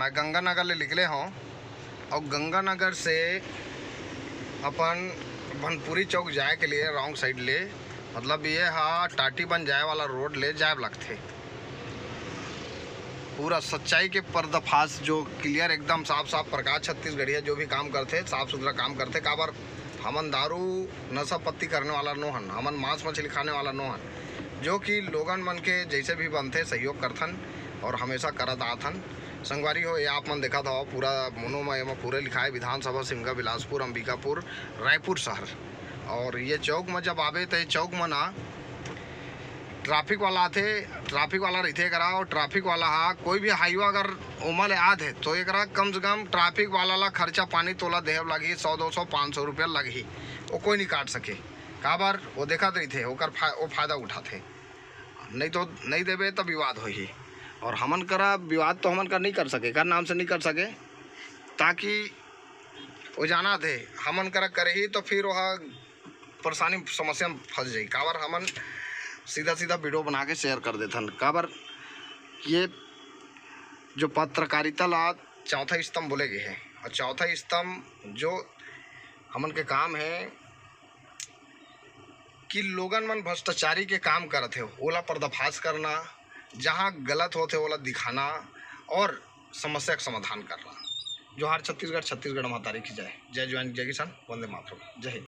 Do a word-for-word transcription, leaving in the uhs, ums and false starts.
मैं गंगानगर ले निकले हौं अउ गंगानगर से अपन भनपुरी चौक जाए के लिए रॉन्ग साइड ले, मतलब ये हा टाटीबंध जाए वाला रोड ले जाए लगथे। पूरा सच्चाई के पर्दाफाश, जो क्लियर, एकदम साफ साफ, प्रकाश छत्तीसगढ़िया जो भी काम करथे, साफ सुथरा काम करथे। काबर हमन दारू नशा पत्ती करने वाला नो हन, हमन मांस मछली खाने वाला नो हन, जो कि लोगन मन के जैसे भी बनथे सहयोग करथन और हमेशा करत आथन। संगवारी हो, ये आप मन देखत हव पूरा मोनो म एमा पूरे लिखाए विधानसभा सिमगा, बिलासपुर, अंबिकापुर, रायपुर शहर। और ये चौक म जब आबे त ये चौक म ना ट्रैफिक वाला आथे, ट्रैफिक वाला रहिथे एकरा, और ट्रैफिक वाला हा कोई भी हाईवा अगर ओमा ले आत हे तो एकरा कम से कम ट्रैफिक वाला ला खर्चा पानी तोला देहे लगही, सौ दो सौ पाँच सौ रुपया लगही, वो कोई नहीं काट सके। काबर वो देखत रहिथे, ओकर फा-, वो फायदा उठाथे। नहीं तो नहीं देबे त विवाद होही, और हमन करा विवाद तो हमन कर नहीं कर सके, कर नाम से नहीं कर सके, ताकि वो जानत हे हमन करा करही तो फिर वह परेशानी समस्या में फंस जाई। काबर हमन सीधा सीधा वीडियो बना के शेयर कर देथन। काबर ये जो पत्रकारिता ला चौथा स्तंभ बोले गए हे, और चौथा स्तंभ जो हमन के काम हे कि लोगन मन भ्रष्टाचारी के काम करत हे, ओला पर्दाफाश करना, जहाँ गलत होथे ओला दिखाना और समस्या के समाधान करना। जोहार छत्तीसगढ़, छत्तीसगढ़ महतारी की जय। जय जवान, जय किसान, वंदे मातरम, जय हिंद।